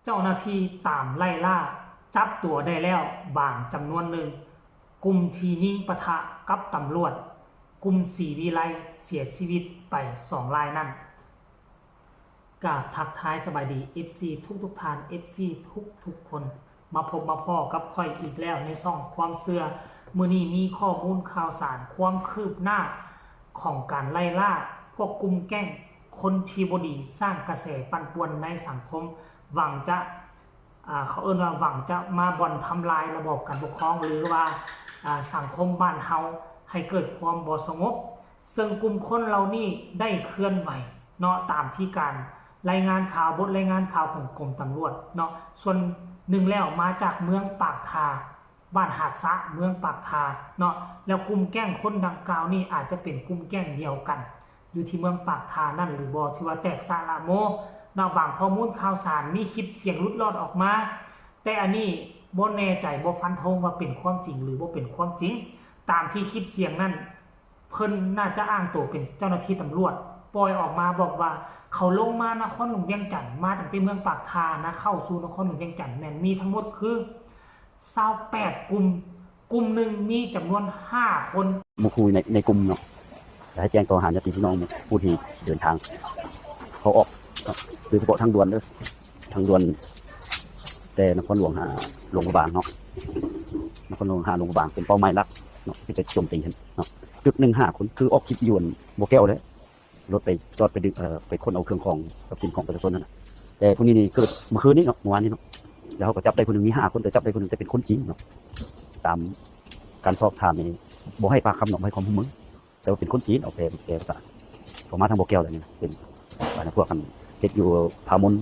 ເຈົ້າໜ້າທີ່ຕາມໄລ່ລ່າຈັບຕົວໄດ້ແລ້ວບາງຈຳນວນໜຶ່ງ. ກຸ່ມທີ່ຍິງປະທະກັບຕຳຫຼວດ ກຸ່ມສີວິໄລ ເສຍຊີວິດໄປສອງລາຍນັ້ນ. ກາບທັກທາຍສະບາຍດີ ເອັຟຊີ ທຸກໆທ່ານ ເອັຟຊີ ທຸກໆຄົນ ມາພົບມາພໍ້ກັບຂ້ອຍອີກແລ້ວໃນຊ່ອງຄວາມເຊື່ອ. ມື້ນີ້ມີຂໍ້ມູນຂ່າວສານຄວາມຄືບໜ້າຂອງການໄລ່ລ່າພວກກຸ່ມແກ້ງຄົນທີ່ບໍ່ດີ ສ້າງກະແສປັ່ນປ່ວນໃນສັງຄົມ ຫວັງຈະ ອ່າ ເຂົາເອີ້ນວ່າຫວັງຈະມາບ່ອນທຳລາຍລະບອບການປົກຄອງ ຫຼືວ່າ ອ່າ ສັງຄົມບ້ານເຮົາໃຫ້ເກີດຄວາມບໍ່ສະຫງົບ. ເຊິ່ງກຸ່ມຄົນເຫຼົ່ານີ້ໄດ້ເຄື່ອນໄຫວເນາະ ຕາມທີ່ການລາຍງານຂ່າວ ບົດລາຍງານຂ່າວຂອງກົມຕຳຫຼວດເນາະ ສ່ວນໜຶ່ງແລ້ວມາຈາກເມືອງປາກທາ ບ້ານຫາດສະ ເມືອງປາກທາເນາະ ແລ້ວກຸ່ມແກ້ງຄົນດັ່ງກ່າວນີ້ອາດຈະເປັນກຸ່ມແກ້ງດຽວກັນ ຢູ່ທີ່ເມືອງປາກທານັ້ນຫຼືບໍ່ ຖືວ່າແຕກສະຫຼະໂມເນາະ. ບາງຂໍ້ມູນຂ່າວສານມີຄລິບສຽງຫຼຸດລອດອອກມາ ແຕ່ອັນນີ້ບໍ່ແນ່ໃຈ ບໍ່ຟັນທົງວ່າເປັນຄວາມຈິງ ຫຼືບໍ່ເປັນຄວາມຈິງ. ຕາມທີ່ຄລິບສຽງນັ້ນ ເພິ່ນໜ້າຈະອ້າງໂຕເປັນເຈົ້າໜ້າທີ່ຕຳຫຼວດ ປ່ອຍອອກມາບອກວ່າ ເຂົາລົງມານະຄອນຫຼວງວຽງຈັນ ມາຕັ້ງແຕ່ເມືອງປາກທານະ ເຂົ້າສູ່ນະຄອນຫຼວງວຽງຈັນ ແມ່ນມີທັງໝົດຄືຊາວແປດກຸ່ມ ກຸ່ມໜຶ່ງມີຈຳນວນຫ້າຄົນ. ໝູ່ຄູ່ໃນ ໃນກຸ່ມເນາະ ຈະໃຫ້ແຈ້ງຕໍ່ຫາຍາດຕິພີ່ນ້ອງຜູ້ທີ່ເດີນທາງເຂົ້າອອກເນາະ ໂດຍສະເພາະທາງດ່ວນເດີ ທາງດ່ວນແຕ່ນະຄອນຫຼວງຫາຫຼວງພະບາງເນາະ ນະຄອນຫຼວງຫາຫຼວງພະບາງເປັນເປົ້າໝາຍຫຼັກເນາະ ທີ່ຈະໂຈມຕີເນາະ. ຈຸດໜຶ່ງຫ້າຄົນ ຄືອອກຄລິບຢູ່ບໍ່ແກ້ວເດ້ ລົດໄປຈອດໄປດຶງ ເອີ ໄປຄົ້ນເອົາເຄື່ອງຂອງຊັບສິນຂອງປະຊາຊົນຫັ້ນນະ. ແຕ່ຜູ້ນີ້ນີ້ເກີດມື້ຄືນນີ້ເນາະ ມື້ວານນີ້ເນາະ ແລ້ວເຮົາກໍຈັບໄດ້ຜູ້ໜຶ່ງ ມີຫ້າຄົນ ແຕ່ຈັບໄດ້ຜູ້ໜຶ່ງ ແຕ່ເປັນຄົນຈີນເນາະ ຕາມການສອບຖາມນີ້ບໍ່ໃຫ້ປາກຄຳເນາະ ບໍ່ໃຫ້ຄວາມຮ່ວມມື ແຕ່ວ່າເປັນຄົນຈີນ ເອົາແປ ແປພາສາ ເຂົ້າມາທາງບໍ່ແກ້ວແລ້ວນີ້ນະ ເປັນ ອັນນັ້ນ ພວກອັນເຮັດຢູ່ຜາມົນ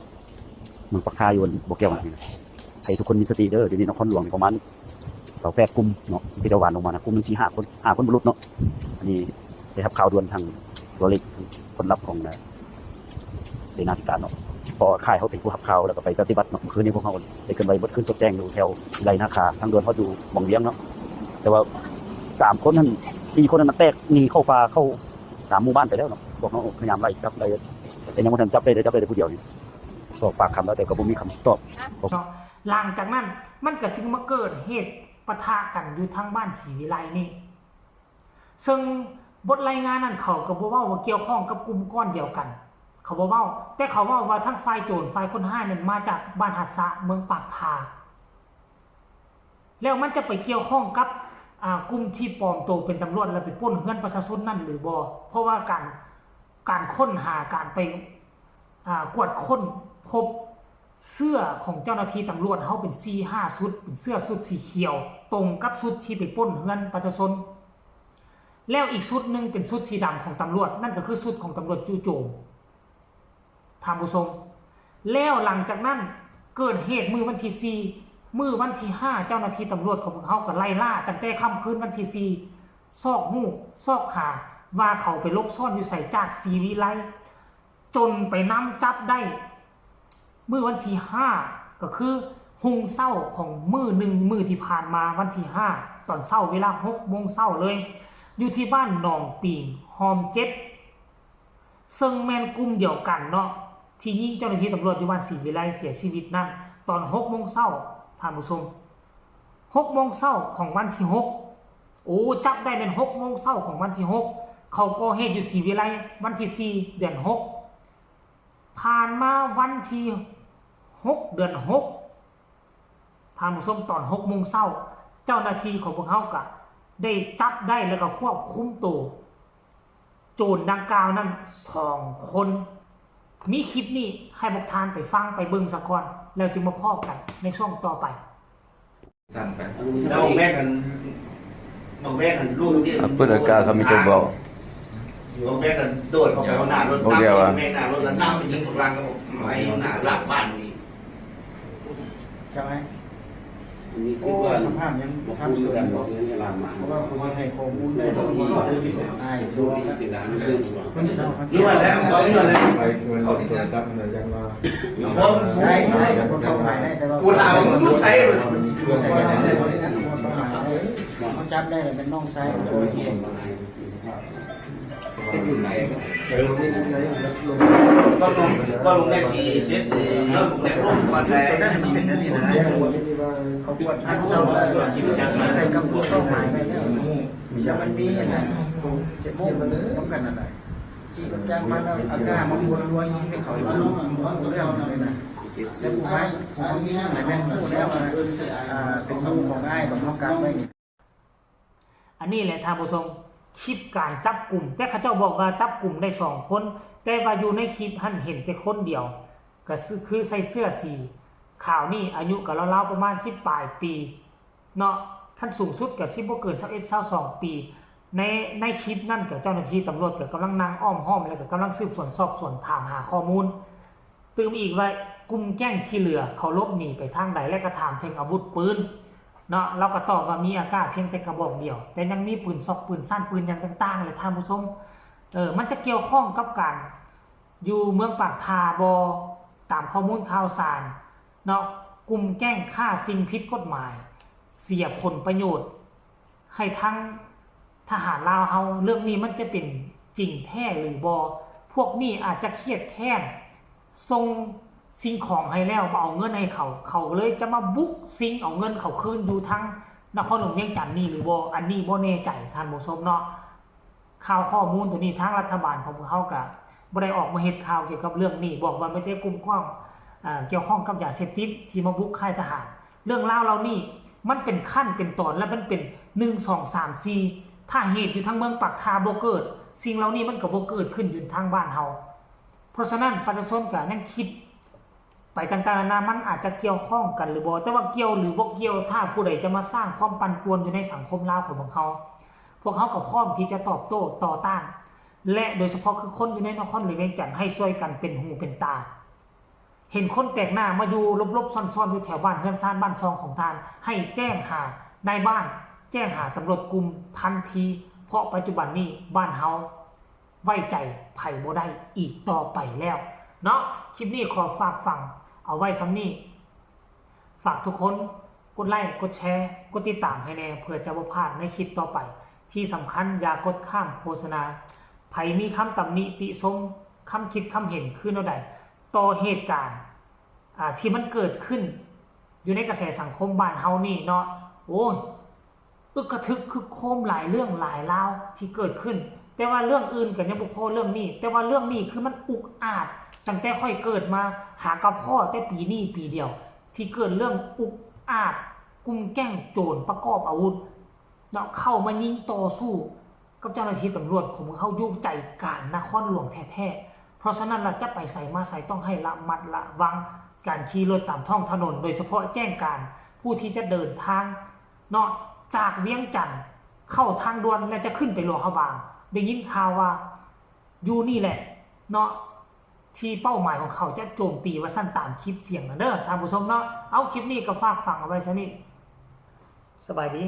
ເມືອງປາກທາຢູ່ບໍ່ແກ້ວນີ້ນະ. ໃຫ້ທຸກຄົນມີສະຕິເດີ ດຽວນີ້ນະຄອນຫຼວງນີ້ປະມານຊາວແປດກຸ່ມເນາະ ທີ່ເຂົາເຈົ້າຫວ່ານລົງມານະ ກຸ່ມໜຶ່ງສີ່ຫ້າຄົນ ຫ້າຄົນບໍ່ຫຼຸດເນາະ. ອັນນີ້ໄດ້ຮັບຂ່າວດ່ວນທາງໂທລະເລັກ ຄົນລັບຂອງ ເສນາທິການເນາະ ເພາະວ່າຄ້າຍເຮົາເປັນຜູ້ຮັບຂ່າວ ແລ້ວກໍໄປປະຕິບັດເນາະ. ມື້ຄືນນີ້ພວກເຮົາໄດ້ເຄື່ອນໄຫວເບິດຄືນ ສົດແຈ້ງຢູ່ແຖວວິໄລນາຄາ ທາງດ່ວນຮອດຢູ່ວັງວຽງເນາະ. ແຕ່ວ່າສາມຄົນຫັ້ນ ສີ່ຄົນຫັ້ນນະ ແຕກໜີເຂົ້າປ່າ ເຂົ້າຕາມໝູ່ບ້ານໄປແລ້ວເນາະ. ພວກເຮົາພະຍາຍາມໄລ່ຈັບໄດ້ ແຕ່ຍັງບໍ່ທັນຈັບໄດ້ ໄດ້ຈັບໄດ້ແຕ່ຜູ້ດຽວນີ້ ສອບປາກຄຳແລ້ວ ແຕ່ກໍບໍ່ມີຄຳຕອບເນາະ. ຫຼັງຈາກນັ້ນມັນກໍຈຶ່ງມາເກີດເຫດປະທະກັນຢູ່ທາງບ້ານສີວິໄລນີ້ ເຊິ່ງບົດລາຍງານນັ້ນເຂົາກໍບໍ່ເວົ້າວ່າກ່ຽວຂ້ອງກັບກຸ່ມກ້ອນດຽວກັນ ເຂົາບໍ່ເວົ້າ ແຕ່ເຂົາເວົ້າວ່າທັງຝ່າຍໂຈນ ຝ່າຍຄົນຮ້າຍນັ້ນມາຈາກບ້ານຫາດສະ ເມືອງປາກທາ ແລ້ວມັນຈະໄປກ່ຽວຂ້ອງກັບ ອ່າ ກຸ່ມທີ່ປອມໂຕເປັນຕຳຫຼວດ ແລ້ວໄປປຸ້ນເຮືອນປະຊາຊົນນັ້ນຫຼືບໍ່? ເພາະວ່າການ ການຄົ້ນຫາ ການໄປ ອ່າ ກວດຄົ້ນພົບເສື້ອຂອງເຈົ້າໜ້າທີ່ຕຳຫຼວດເຮົາເປັນສີ່ຫ້າຊຸດ ເປັນເສື້ອຊຸດສີຂຽວ ຕົງກັບຊຸດທີ່ໄປປຸ້ນເຮືອນປະຊາຊົນ ແລ້ວອີກຊຸດໜຶ່ງເປັນຊຸດສີດຳຂອງຕຳຫຼວດ ນັ້ນກໍຄືຊຸດຂອງຕຳຫຼວດຈູ່ໂຈມ ທ່ານຜູ້ຊົມ. ແລ້ວຫຼັງຈາກນັ້ນເກີດເຫດມື້ວັນທີສີ່ ມື້ວັນທີຫ້າ ເຈົ້າໜ້າທີ່ຕຳຫຼວດຂອງພວກເຮົາກໍໄລ່ລ່າຕັ້ງແຕ່ຄ່ຳຄືນວັນທີສີ່ ຊອກຮູ້ຊອກຫາວ່າເຂົາໄປຫຼົບຊ້ອນຢູ່ໃສ ຈາກສີວິໄລ ຈົນໄປນຳຈັບໄດ້ມື້ວັນທີຫ້າ ກໍຄືຮຸ່ງເຊົ້າຂອງມື້ໜຶ່ງມື້ທີ່ຜ່ານມາ ວັນທີຫ້າ ຕອນເຊົ້າເວລາຫົກໂມງເຊົ້າເລີຍ ຢູ່ທີ່ບ້ານໜອງປີງ ຮ່ອມເຈັດ ເຊິ່ງແມ່ນກຸ່ມດຽວກັນເນາະ ທີ່ຍິງເຈົ້າໜ້າທີ່ຕຳຫຼວດຢູ່ບ້ານສີວິໄລເສຍຊີວິດນັ້ນ ຕອນຫົກໂມງເຊົ້າ ທ່ານຜູ້ຊົມ ຫົກໂມງເຊົ້າຂອງວັນທີຫົກ ໂອ້ ຈັບໄດ້ແມ່ນຫົກໂມງເຊົ້າຂອງວັນທີຫົກ ເຂົາກໍ່ເຫດຢູ່ສີວິໄລວັນທີສີ່ ເດືອນຫົກ ຜ່ານມາວັນທີຫົກ ເດືອນຫົກ ທ່ານຜູ້ຊົມ ຕອນຫົກໂມງເຊົ້າ ເຈົ້າໜ້າທີ່ຂອງພວກເຮົາກະໄດ້ຈັບໄດ້ ແລ້ວກະຄວບຄຸມໂຕ ໂຈນດັ່ງກ່າວນັ້ນສອງຄົນ. ມີຄລິບນີ້ໃຫ້ພວກທ່ານໄປຟັງໄປເບິ່ງສາກ່ອນ ແລ້ວຈຶ່ງມາພໍ້ກັນໃນຊ່ວງຕໍ່ໄປ. ໜອງແວກອັນ ໜອງແວກອັນລູກນີ້ ເພິ່ນອາການເຂົາມີຈັກເວົ້າ ໜອງແວກອັນໂດດເຂົ້າໄປໜ້າລົດ ໜອງແວກວ່າ ແມ່ນໜ້າລົດ ແລ້ວນ້ຳໄປຍິງພວກຫຼັງ ໃຫ້ໜ້າຫຼັງບ້ານນີ້. ໃຊ່ໄໝ? ໂອ້ ສະພາບຍັງສັບສົນຢູ່ ເພາະວ່າຜູ້ທີ່ໃຫ້ຂໍ້ມູນໄດ້ບໍ່ມີຊື່ ອ້າຍ ຊື່ ນີ້ວ່າແລ້ວ ເຂົາເລື່ອນແລ້ວ ໄປເກີນໂທລະສັບຫັ້ນນະ ຍັງວ່າ ບໍ່ ໄດ້ ໄດ້ ບໍ່ຕ້ອງໄປໄດ້ ແຕ່ວ່າ ກູຖາມວ່າ ຢູ່ໃສ ຢູ່ໃສ ເຂົາຈັບໄດ້ແລ້ວ ເປັນນ້ອງຊາຍຂອງໂຕເອງ. ເອີ ກໍລົງ ກໍລົງແມ່ຊີເຊັດ ເອີ ລົງແມ່ລົງກ່ອນແຫຼະ ນັ້ນມັນເປັນອັນນີ້ນະ ເຂົາກວດທາງເຊົາ ໃສ່ກັບພວກເປົ້າໝາຍໄວ້ແລ້ວ ມັນມີອັນນັ້ນ ເຈັດໂມງນຳກັນນັ້ນນະ ຂີ່ລົດຈັກມາແລ້ວ ອາກາດມັນບໍ່ລວຍຍິງແຕ່ເຂົາເລື່ອງນັ້ນນະ ແຕ່ຜູ້ໄມ້ຜູ້ຍິງນັ້ນແມ່ນຮູ້ແລ້ວວ່າ ອ່າ ເປັນໝູ່ຂອງອ້າຍບັກເຮົາກັກໄວ້ນີ້. ອັນນີ້ແຫຼະທ່ານຜູ້ຊົມ ຄລິບການຈັບກຸມ ແຕ່ເຂົາເຈົ້າບອກວ່າຈັບກຸມໄດ້ສອງຄົນ ແຕ່ວ່າຢູ່ໃນຄລິບຫັ້ນເຫັນແຕ່ຄົນດຽວ ກໍຄືໃສ່ເສື້ອສີຂາວນີ້ ອາຍຸກໍລາວໆປະມານສິບປາຍປີເນາະ ຄັນສູງສຸດກໍຊິບໍ່ເກີນຊາວເອັດ ຊາວສອງປີ ໃນ ໃນຄລິບນັ້ນກໍເຈົ້າໜ້າທີ່ຕຳຫຼວດກໍກຳລັງນັ່ງອ້ອມຫ້ອມ ແລ້ວກໍກຳລັງສືບສວນສອບສວນຖາມຫາຂໍ້ມູນ ຕື່ມອີກວ່າກຸ່ມແກ້ງທີ່ເຫຼືອເຂົາຫຼົບໜີໄປທາງໃດ ແລະ ກໍຖາມເຖິງອາວຸດປືນເນາະ ລາວກໍຕອບວ່າມີອາກາພຽງແຕ່ກະບອກດຽວ ແຕ່ຍັງມີປືນຊອກ ປືນສັ້ນ ປືນຫຍັງຕ່າງໆ ແຫຼະທ່ານຜູ້ຊົມ ເອີ ມັນຈະກ່ຽວຂ້ອງກັບການຢູ່ເມືອງປາກທ່າບໍ່? ຕາມຂໍ້ມູນຂ່າວສານເນາະ ກຸ່ມແກ້ງຄ້າສິ່ງຜິດກົດໝາຍ ເສຍຜົນປະໂຫຍດ ໃຫ້ທາງທະຫານລາວເຮົາ ເລື່ອງນີ້ມັນຈະເປັນຈິງແທ້ຫຼືບໍ່? ພວກນີ້ອາດຈະຄຽດແຄ້ນ ສົ່ງສິ່ງຂອງໃຫ້ແລ້ວ ບໍ່ເອົາເງິນໃຫ້ເຂົາ ເຂົາເລີຍຈະມາບຸກຊິງເອົາເງິນເຂົາຄືນຢູ່ທາງນະຄອນຫຼວງວຽງຈັນນີ້ຫຼືບໍ່? ອັນນີ້ບໍ່ແນ່ໃຈທ່ານຜູ້ຊົມເນາະ. ຂ່າວຂໍ້ມູນໂຕນີ້ ທາງລັດຖະບານຂອງພວກເຮົາກະບໍ່ໄດ້ອອກມາເຮັດຂ່າວກ່ຽວກັບເລື່ອງນີ້ ບອກວ່າມີແຕ່ກຸ່ມກ້ອງ ເອີ ກ່ຽວຂ້ອງກັບຢາເສບຕິດທີ່ມາບຸກຄ້າຍທະຫານ. ເລື່ອງລາວເຫຼົ່ານີ້ມັນເປັນຂັ້ນເປັນຕອນ ແລະ ມັນເປັນ ໜຶ່ງ ສອງ ສາມ ສີ່ ຖ້າເຫດຢູ່ທາງເມືອງປາກທ່າບໍ່ເກີດ ສິ່ງເຫຼົ່ານີ້ມັນກໍບໍ່ເກີດຂຶ້ນຢູ່ທາງບ້ານເຮົາ. ເພາະສະນັ້ນປະຊາຊົນກໍຍັງຄິດໄປຕ່າງໆນານາ ມັນອາດຈະກ່ຽວຂ້ອງກັນຫຼືບໍ່ ແຕ່ວ່າກ່ຽວຫຼືບໍ່ກ່ຽວ ຖ້າຜູ້ໃດຈະມາສ້າງຄວາມປັ່ນປ່ວນຢູ່ໃນສັງຄົມລາວຂອງພວກເຮົາ ພວກເຮົາກໍພ້ອມທີ່ຈະຕອບໂຕ້ຕໍ່ຕ້ານ ແລະ ໂດຍສະເພາະຄືຄົນຢູ່ໃນນະຄອນຫຼວງວຽງຈັນ ໃຫ້ຊ່ວຍກັນເປັນຫູເປັນຕາ. ເຫັນຄົນແປກໜ້າມາຢູ່ຫຼົບໆຊ່ອນໆຢູ່ແຖວບ້ານເຮືອນຊານບ້ານຊ່ອງຂອງທ່ານ ໃຫ້ແຈ້ງຫານາຍບ້ານ ແຈ້ງຫາຕຳຫຼວດກຸ່ມທັນທີ ເພາະປັດຈຸບັນນີ້ບ້ານເຮົາໄວ້ໃຈໃຜບໍ່ໄດ້ອີກຕໍ່ໄປແລ້ວເນາະ. ຄລິບນີ້ຂໍຝາກຝັງເອົາໄວ້ສ່ຳນີ້ ຝາກທຸກຄົນກົດໄລ້ ກົດແຊ ກົດຕິດຕາມໃຫ້ແດ່ ເພື່ອຈະບໍ່ພາດໃນຄລິບຕໍ່ໄປ. ທີ່ສຳຄັນຢ່າກົດຂ້າມໂຄສະນາ. ໃຜມີຄຳຕຳໜິຕິຊົມ ຄຳຄິດຄຳເຫັນຄືແນວໃດ ຕໍ່ເຫດການ ອ່າ ທີ່ມັນເກີດຂຶ້ນຢູ່ໃນກະແສສັງຄົມບ້ານເຮົານີ້ເນາະ ໂອ້ຍ ອຶກກະທຶກຄຶກໂຄມ ຫຼາຍເລື່ອງຫຼາຍລາວທີ່ເກີດຂຶ້ນ. ແຕ່ວ່າເລື່ອງອື່ນກໍຍັງບໍ່ພໍເລື່ອງນີ້ ແຕ່ວ່າເລື່ອງນີ້ຄືມັນອຸກອາດ ຕັ້ງແຕ່ຂ້ອຍເກີດມາຫາກໍພໍ້ແຕ່ປີນີ້ປີດຽວ ທີ່ເກີດເລື່ອງອຸກອາດ ກຸ່ມແກ້ງໂຈນປະກອບອາວຸດ ເນາະ ເຂົ້າມາຍິງຕໍ່ສູ້ກັບເຈົ້າໜ້າທີ່ຕຳຫຼວດຂອງພວກເຮົາຢູ່ໃຈກາງນະຄອນຫຼວງແທ້ໆ. ເພາະສະນັ້ນລະ ຈະໄປໃສມາໃສຕ້ອງໃຫ້ລະມັດລະວັງການຂີ່ລົດຕາມທ້ອງຖະໜົນ ໂດຍສະເພາະແຈ້ງການຜູ້ທີ່ຈະເດີນທາງເນາະ ຈາກວຽງຈັນເຂົ້າທາງດ່ວນ ແລະ ຈະຂຶ້ນໄປຫຼວງພະບາງ. ໄດ້ຍິນຂ່າວວ່າຢູ່ນີ້ແຫຼະເນາະ ທີ່ເປົ້າໝາຍຂອງເຂົາຈະໂຈມຕີວ່າຊັ້ນ ຕາມຄລິບສຽງນັ້ນເດີທ່ານຜູ້ຊົມເນາະ. ເອົາ ຄລິບນີ້ກໍຝາກຝັງເອົາໄວ້ສ່ຳນີ້ ສະບາຍດີ.